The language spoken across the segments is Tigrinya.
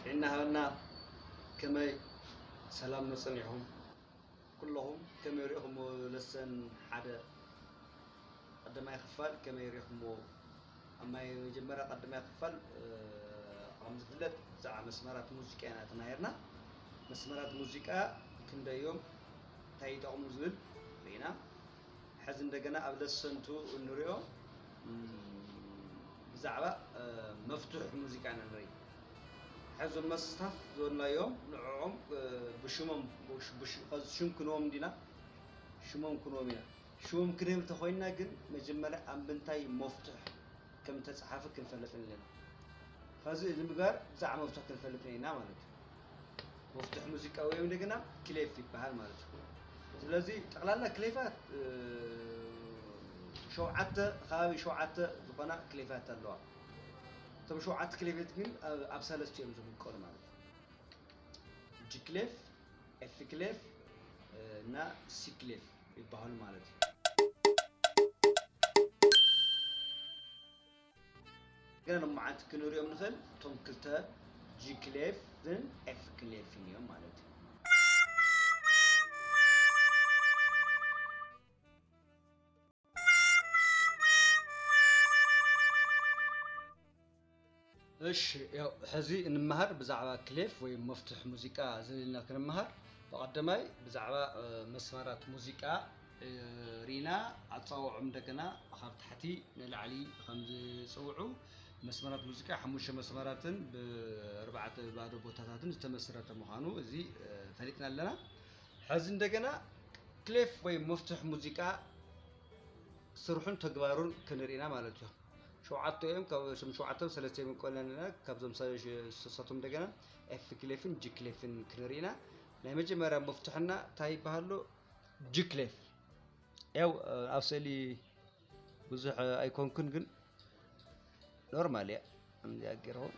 ጥዕና ሃበና። ከመይ ሰላም መጸኒዕኹም? ኩለኹም ከመይ ሪእኹምዎ ለሰን ሓደ ቀዳማይ ክፋል ከመይ ሪእኹምዎ? ኣብ ናይ መጀመርያ ቀዳማይ ክፋል፣ እ፣ ከም ዝፍለጥ ብዛዕባ መስመራት ሙዚቃ ኢና ተማሂርና። መስመራት ሙዚቃ ክንደይ እዮም? እንታይ ይጠቕሙ ዝብል ርኢና። ሕዚ እንደገና ኣብ ለሰን ቱ እንሪኦ፣ እም፣ ብዛዕባ፣ እ፣ መፍትሕ ሙዚቃ ኢና ንርኢ። ሕዚ እዞም መስታፍ ዝበልናዮም ንዕኦም፣ እ፣ ብሽሞም፣ ብሽ-፣ ብሽ-፣ ኸዚ ሽም ክንዎም እንዲና፣ ሽሞም ክንዎም ኢና። ሽሞም ክንህብ እንተኾይንና ግን መጀመርያ ኣብ ምንታይ መፍትሕ ከም እተጻሓፈ ክንፈልጥ ኣለና። ኸዚ እዚ ምግባር ብዛዕባ መፍትሕ ክንፈልጥ ኢና ማለት እዩ። መፍትሕ ሙዚቃ ወይም እንደገና ክሌፍ ይበሃል ማለት እዩ። ስለዚ ጠቕላላ ክሌፋት፣ እ፣ ሸውዓተ፣ ከባቢ ሸውዓተ ዝኾና ክሌፋት ኣለዋ። እቶም ሸውዓተ ክሌፋት ግን ኣብ፣ ኣብ ሰለስተ እዮም ዝምቀሉ ማለት እዩ። ጂ ክሌፍ፣ ኤፍ ክሌፍ፣ እ፣ እና ሲ ክሌፍ ይበሃሉ ማለት እዩ። ግን ሎማዓንቲ ክንሪኦም ንኽእል እቶም ክልተ ጂ ክሌፍን ኤፍ ክሌፍን እዮም ማለት እዩ። እሺ፣ ያው ሕዚ እንመሃር ብዛዕባ ክሌፍ ወይ መፍትሕ ሙዚቃ ዝልና ክንመሃር፣ ብቐደማይ ብዛዕባ፣ እ፣ መስመራት ሙዚቃ፣ እ፣ ሪና ኣጻውዖም እንደገና ካብ ታሕቲ ንላዕሊ ከም ዝጽውዑ፣ መስመራት ሙዚቃ ሓሙሽተ መስመራትን ብኣርባዕተ ባዶ ቦታታትን ዝተመስረተ ምዃኑ እዚ፣ እ፣ ፈሊጥና ኣለና። ሕዚ እንደገና ክሌፍ ወይ መፍትሕ ሙዚቃ ስርሑን ተግባሩን ክንርኢና ማለት እዩ። ሸውዓተ እዮም፣ ካብ እዞም ሸውዓተ ሰለስተ እዮም ቆለና፣ ካብዞም ሰ-፣ ሸ-፣ ሰሳቶም እንደገና ኤፍ ክሌፍን ጂ ክሌፍን ክንርኢና። ናይ መጀመርያ መፍትሕና እንታይ ይበሃሉ? ጂ ክሌፍ። ያው፣ እ፣ ኣብ ስእሊ ብዙሕ፣ እ፣ ኣይኮንኩን፣ ግን ኖርማል እያ። ከምዚኣ ገይርኹም፣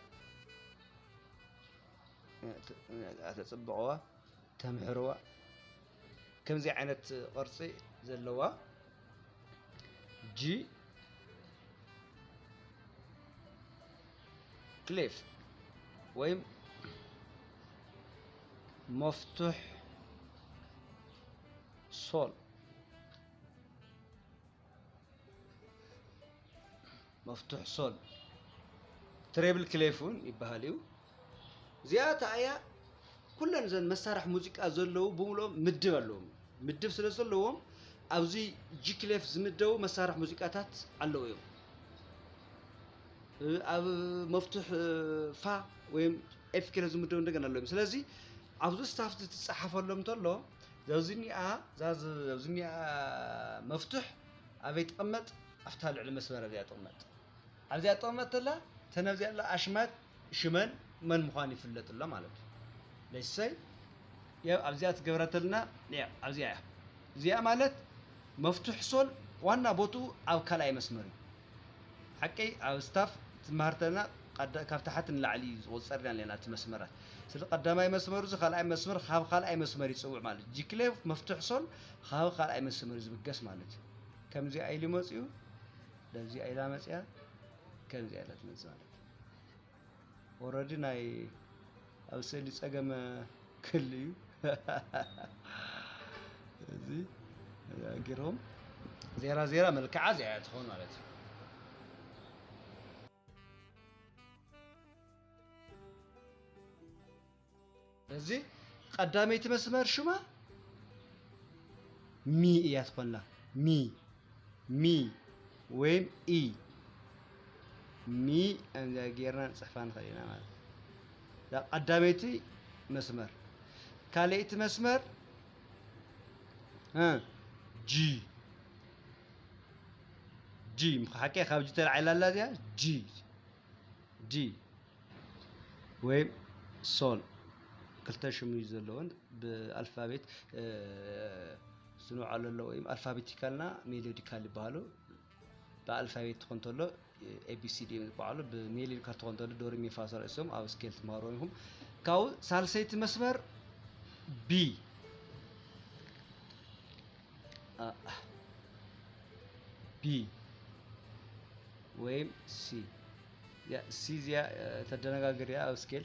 እ፣ ተ-፣ እ፣ ተጽብቕዋ፣ ተምሕርዋ። ከምዚ ዓይነት ቅርጺ ዘለዋ ጂ ክሌፍ ወይም መፍቱሕ ሶል፣ መፍቱሕ ሶል ትሬብል ክሌፍ እውን ይበሃል እዩ። እዚኣ እታ እያ። ኩለን እዘን መሳርሒ ሙዚቃ ዘለዉ ብምልኦም ምድብ ኣለዎም። ምድብ ስለ ዘለዎም ኣብዚ ጂ ክሌፍ ዝምደቡ መሳርሒ ሙዚቃታት ኣለዉ እዮም። ኣብ መፍቱሕ ፋ ወይም ኤፍ ክሌፍ ዝምደቡ እንደገና ኣለዉ እዮም። ስለዚ ኣብዚ ስታፍ ዝትጸሓፈሎም እንተሎ፣ ዘብዝኒኣ፣ ዛዝ-፣ ዘብዝኒኣ መፍቱሕ ኣበይ ትቕመጥ? ኣብታ ልዕሊ መስመር እዚኣ ትቕመጥ። ኣብዚኣ ትቕመጥ ተላ፣ ተን ኣብዚኣ ኣላ ኣሽማት ሽመን መን ምዃኑ ይፍለጥ ኣሎ ማለት እዩ። ለይሰይ፣ ያው ኣብዚኣ ትገብረተልና፣ ያው ኣብዚኣ እያ። እዚኣ ማለት መፍቱሕ ሶል ዋና ቦትኡ ኣብ ካልኣይ መስመር እዩ። ሓቀይ ኣብ ስታፍ ትመሃርተልና ቀዳ-፣ ካብ ታሕቲ ንላዕሊ ዝቑጸር ኢና ኣለና እቲ መስመራት። ስለ ቀዳማይ መስመር እዚ ካልኣይ መስመር፣ ካብ ካልኣይ መስመር ይጽውዕ ማለት እዩ። ጂ ክሌፍ መፍቱሕ ሶል ካብ ካልኣይ መስመር እዩ ዝብገስ ማለት እዩ። ከምዚኣ ኢሉ መጽኡ፣ ለዚኣ ኢላ መጽያ፣ ከምዚኣ ኢላ ትመጽእ ማለት እዩ። ኦረዲ ናይ ኣብ ስእሊ ጸገም ክህሉ እዩ። እዚ ገይሮም ዜራ ዜራ መልክዓ እዚኣ እያ ትኸውን ማለት እዩ። እዚ ቀዳመይቲ መስመር ሽማ ሚ እያ ትኾንና። ሚ፣ ሚ ወይም ኢ። ሚ ከምዚኣ ጌርና ንጽሕፋ ንኽእል ኢና ማለት እዩ። እዛ ቀዳመይቲ መስመር። ካልኣይቲ መስመር፣ እ፣ ጂ። ጂ፣ ሓቂ ካብ ጂ ተላዒላ ኣላ እዚኣ። ጂ፣ ጂ ወይም ሶል ክልተ ሽም እዩ ዘለወን። ብኣልፋቤት፣ እ፣ ስንውዓሉ ኣሎ ወይም ኣልፋቤቲካልና ሜሎዲካል ይበሃሉ። ብኣልፋቤት ትኾን ተሎ ኤ ቢ ሲ ዲ እዮም ዝበሃሉ። ብሜሎዲካል ትኾን ተሎ ዶ ሬ ሚ ፋ ሶ ላ ሲ እዮም። ኣብ ስኬል ትመሃርዎም ኢኹም። ካብኡ ሳልሰይቲ መስመር ቢ፣ አ፣ ቢ ወይም ሲ። ያ፣ ሲ እዚኣ፣ እ፣ ተደነጋግር እያ ኣብ ስኬል።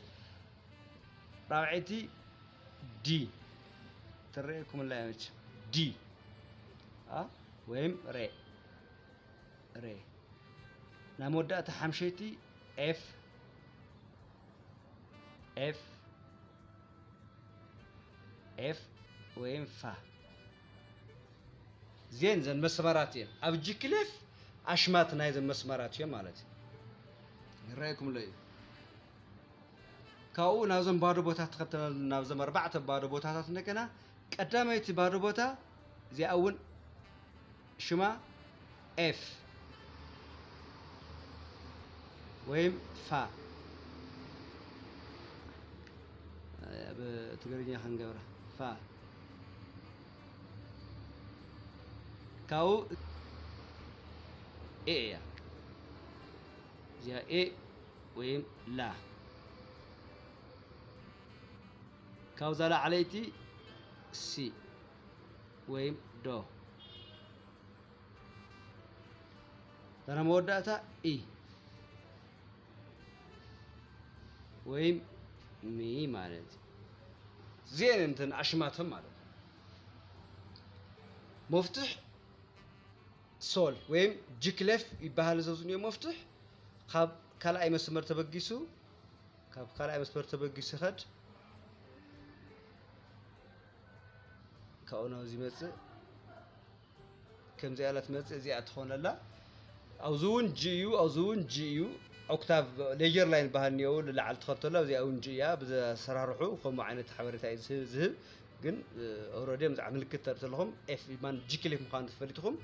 ራብዐይቲ ዲ ትረኤኩም ኣላ መቸም ዲ ኣ ወይም ሬ ሬ ናይ መወዳእታ ሓምሸይቲ ኤፍ ኤፍ ኤፍ ወይም ፋ ዜን ዘን መስመራት እየን ኣብ ጂክሌፍ ኣሽማት ናይ ዘን መስመራት እዮም ማለት እዩ ይረኣየኩም ኣሎ እዩ ካብኡ ናብዞም ባዶ ቦታት ተኸተልና ናብዞም ኣርባዕተ ባዶ ቦታታት እንደገና ቀዳመይቲ ባዶ ቦታ እዚኣ እውን ሽማ ኤፍ ወይም ፋ ብትግርኛ ክንገብራ ፋ ካብኡ ኤ እያ እዚኣ ኤ ወይም ላ ካብዛ ላዕለይቲ ሲ ወይም ዶ እታ መወዳእታ ኢ ወይም ሚ ማለት እዩ። እዚአን እተን ኣሽማቶም ማለት እዩ። መፍትሕ ሶል ወይም ጂክሌፍ ይበሃል። እዚ ዝኒኦ መፍትሕ ካብ ካልኣይ መስመር ተበጊሱ ካብ ካልኣይ መስመር ተበጊሱ ይኸድ ካብኡ ናብዚ ይመፅእ ከምዚኣ ኢላ ትመፅእ እዚኣ ትኾነላ ኣብዚ እውን ጂ እዩ ኣብዚ እውን ጂ እዩ ኦክታቭ ሌጀር ላይን በሃል እኒአው ልላዓል ትኸተሎ እዚኣ እውን ጂ እያ ብዘሰራርሑ ከምኡ ዓይነት ሓበሬታ እዩ ዝህብ ግን ኦረዲ ምዝዓ ምልክት ተርኢ ተለኹም ኤፍ ማን ጂ ክሊፍ ምዃኑ ተፈሊጥኹም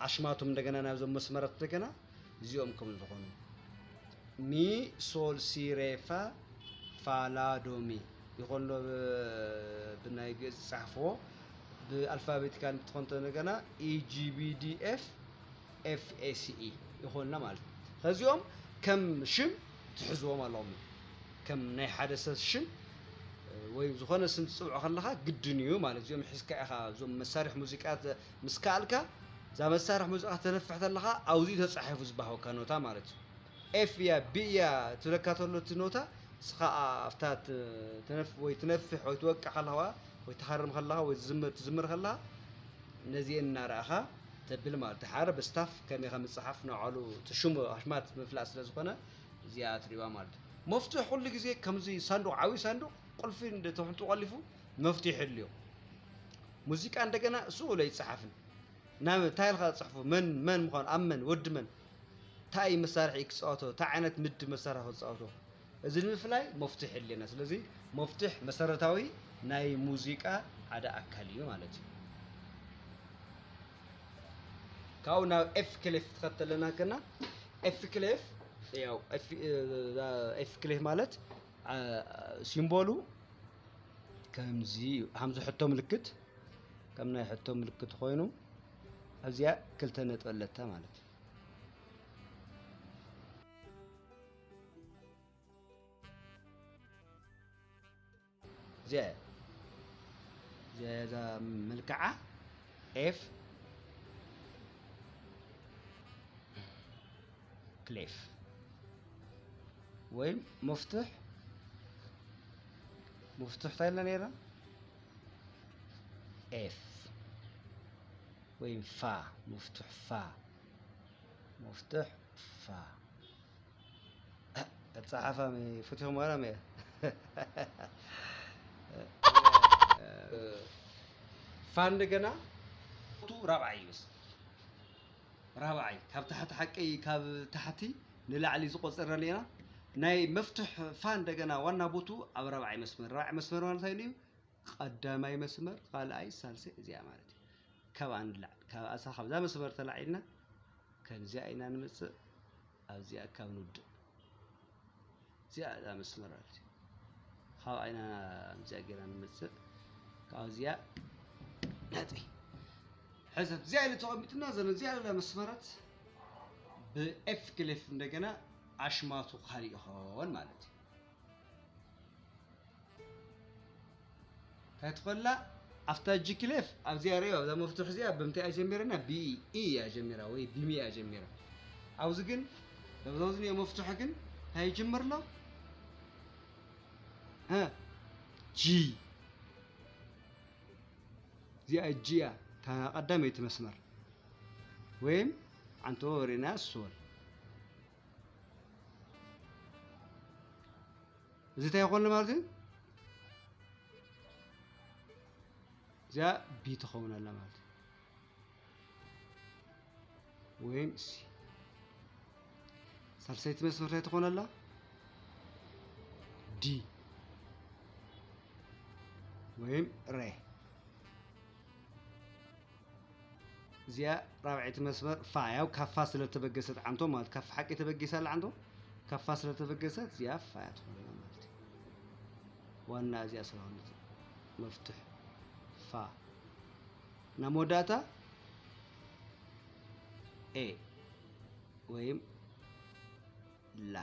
ኣሽማቶም እንደገና ናብዞም መስመራት እንደገና እዚኦም ከም ዝኾኑ ሚ ሶል ሲ ሬ ፋ ፋ ላ ዶ ሚ ይኾን ዶ ብናይ ግእዝ ዝፀሓፍዎ ብኣልፋቤቲካል እንትኾን ተነገና ኢ ጂ ቢ ዲ ኤፍ ኤፍ ኤ ሲ ኢ ይኾንና ማለት እዩ። ከዚኦም ከም ሽም ትሕዝዎም ኣለዎም እዩ። ከም ናይ ሓደ ሰብ ሽም ወይ ዝኾነ ስም ትፅውዖ ከለኻ ግድን እዩ ማለት እዚኦም ሒዝካ ኢኻ እዞም መሳርሒ ሙዚቃ ምስ ከኣልካ እዛ መሳርሒ ሙዚቃ ተነፍሕ ተለኻ ኣብዚ ተፃሒፉ ዝበሃወካ ኖታ ማለት እዩ። ኤፍ እያ ቢ እያ ትብለካ ተሎ እቲ ኖታ ንስኻ ኣብታ ትነፍ ወይ ትነፍሕ ወይ ትወቅዕ ከለኻ ወይ ትሃርም ከለኻ ወይ ትዝምር ትዝምር ከለኻ ነዚአን እናረኣኻ ተብል ማለት እዩ። ሓደ ብስታፍ ከመይ ከም ዝፀሓፍ ንባዕሉ እቲ ሽሙ ኣሽማት ምፍላጥ ስለ ዝኾነ እዚኣ ትሪእዋ ማለት እዩ። መፍትሕ ኩሉ ግዜ ከምዚ ሳንዱቕ ዓብዪ ሳንዱቕ ቁልፊ እንተሕልጡ ቆሊፉ መፍትሒ የድልዮ። ሙዚቃ እንደገና ስኡል ኣይፀሓፍን። ናብ እንታይ ኢልካ ዝፅሕፉ መን መን ምዃኑ ኣብ መን ወዲ መን እንታይ እዩ መሳርሒ ክፃወቶ እንታይ ዓይነት ምድብ መሳርሒ ክፃወቶ እዚ ንምፍላይ መፍትሒ የድልየና ስለዚ መፍትሕ መሰረታዊ ናይ ሙዚቃ ሓደ ኣካል እዩ ማለት እዩ ካብኡ ናብ ኤፍ ክሌፍ ትኸተለና ከና ኤፍ ክሌፍ ያው ኤፍ ክሌፍ ማለት ሲምቦሉ ከምዚ እዩ ከምዚ ሕቶ ምልክት ከም ናይ ሕቶ ምልክት ኮይኑ ኣብዚኣ ክልተ ነጥቢ ኣለታ ማለት እዩ እዚኣ እዚኣ እዛ መልክዓ ኤፍ ክሌፍ ወይም መፍትሕ መፍትሕ እንታይ ኢልና ነይርና ኤፍ ወይም ፋ መፍትሕ ፋ መፍትሕ ፋ ኣፀሓሕፋ ፈቲኹም ዋላ መ ፋ እንደገና ቱ ራብዓይ ይበስ ራብዓይ ካብ ታሕቲ ሓቂ ካብ ታሕቲ ንላዕሊ ዝቆፀረና ኢና ናይ መፍትሕ ፋ እንደገና ዋና ቦቱ ኣብ ራብዓይ መስመር ራብዓይ መስመር ማለት ኣይሉ እዩ ቀዳማይ መስመር ካልኣይ ሳልሳይ እዚኣ ማለት እዩ ካብኣ ንላዕሊ ካብኣሳ ካብዛ መስመር ተላዒልና ከምዚኣ ኢና ንምፅእ ኣብዚኣ ካብ ንውድእ እዚኣ እዛ መስመር ማለት እዩ ካብኣ ኢና እዚኣ ገይራ ንምፅእ ካብዚኣ ነጥቢ ሕሰብ እዚኣ ኢሉ ተቐሚጥና ዘሎ እዚኣ ኢላ መስመራት ብኤፍ ክሌፍ እንደገና ኣሽማቱ ካልእ ይኸውን ማለት እዩ እንታይ ትኾላ ኣብታ ጂ ክሌፍ ኣብዚኣ ሪኦ ኣብዛ መፍትሕ እዚኣ ብምንታይ እያ ጀሚረና ቢኢ እያ ጀሚራ ወይ ቢሚ እያ ጀሚራ ኣብዚ ግን በብዛውዚ ኒኦ መፍትሑ ግን እንታይ ይጅምር ኣሎ ጂ። እዚኣ ጂ እያ፣ እታ ቀዳመይቲ መስመር። ወይም ዓንቶ ወሬና ሶል። እዚ እንታይ ይኾን ማለት እዩ? እዚኣ ቢ ትኸውን ኣላ ማለት እዩ። ወይም ሲ። ሳልሰይቲ መስመር እንታይ ትኾን ኣላ? ዲ ወይም ሬ። እዚኣ ራብዐይቲ መስመር ፋ፣ ያው ካብ ፋ ስለተበገሰት ዓንቶ ማለት፣ ካብ ሓቂ ተበጊሳ ኣላ ዓንቶ፣ ካብ ፋ ስለተበገሰት እዚኣ ፋ እያ ትኾን ማለት እዩ። ዋና እዚኣ ስለሆነት መፍትሕ ፋ። እና መወዳእታ ኤ ወይም ላ።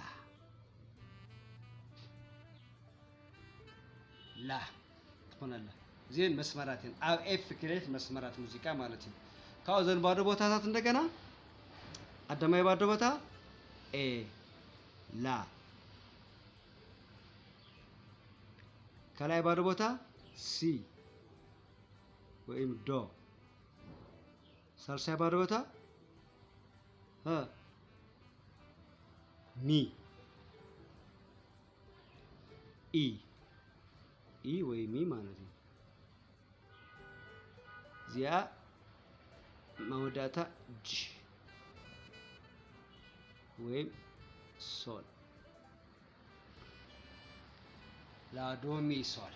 ላ ትኾነላ። እዚን መስመራት እየን። ኣብ ኤፍ ክሌፍ መስመራት ሙዚቃ ማለት እዩ። ካብኡ ዘን ባዶ ቦታታት እንደገና ቀዳማይ ባዶ ቦታ ኤ፣ ላ። ካልኣይ ባዶ ቦታ ሲ ወይም ዶ። ሳልሳይ ባዶ ቦታ ሀ፣ ሚ፣ ኢ፣ ኢ ወይ ሚ ማለት እዩ። እዚኣ መወዳእታ ጅ ወይም ሶል። ላዶ ሚ ሶል።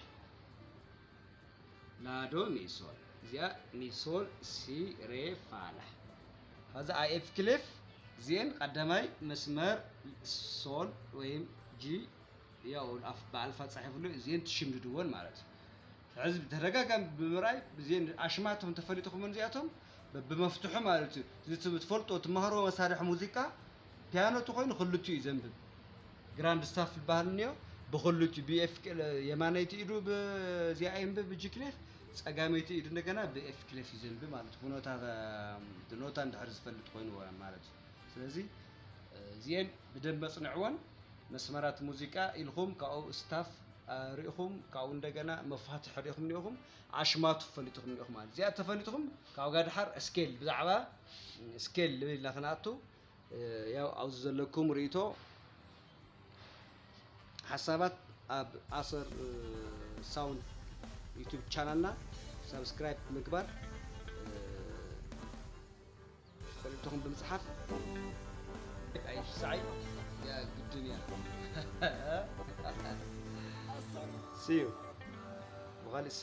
ላዶ ሚ ሶል። እዚኣ ሚ ሶል ሲ ሬ ፋ ላ። ከዛ ኣይ ኤፍ ክሌፍ እዚኤን ቀዳማይ መስመር ሶል ወይም ጂ ያው ኣፍ-፣ ብኣልፋ ጻሒፉሉ እዚኤን ትሽምድድወን ማለት እዩ። ሕዚ ብተደጋጋሚ ብምርኣይ እዚኤን ኣሽማቶም ተፈሊጥኹምን እዚኣቶም በብመፍትሑ ማለት እዩ። እዚ ትብ-፣ ትፈልጦ ትመሃርዎ መሳርሒ ሙዚቃ ፒያኖ ተኾይኑ ክልቲኡ እዩ ዘንብብ። ግራንድ ስታፍ ዝበሃል እኒኦ ብክልቲኡ ብኤፍ ክል-፣ የማነይቲ ኢዱ ብዚኣ የንብብ ብጂ ክሌፍ፣ ጸጋመይቲ ኢዱ እንደገና ብኤፍ ክሌፍ እዩ ዘንብብ ማለት እዩ። ብኖታ፣ ብኖታ እንድሕር ዝፈልጥ ኮይኑ ማለት እዩ። ስለዚ እዚኤን ብደንብ ኣጽንዕወን። መስመራት ሙዚቃ ኢልኹም ካብኡ ስታፍ ርኢኹም፣ ካብኡ እንደገና መፋትሕ ርኢኹም እኒኦኹም፣ ኣሽማቱ ፈሊጥኹም እኒኦኹም ማለት እዚኣ ተፈሊጥኹም ካብ ጋድሓር ስኬል ብዛዕባ ስኬል ልብል ኢልና ክንኣቱ ያው ኣብዚ ዘለኩም ርእይቶ ሓሳባት ኣብ ኣሰር ሳውንድ ዩቱብ ቻናልና ሳብስክራይብ ምግባር ፈልጥኹም ብምጽሓፍ ኣይሳይ ያ ግድን እያ ሲዩ ብኻሊእ ሲ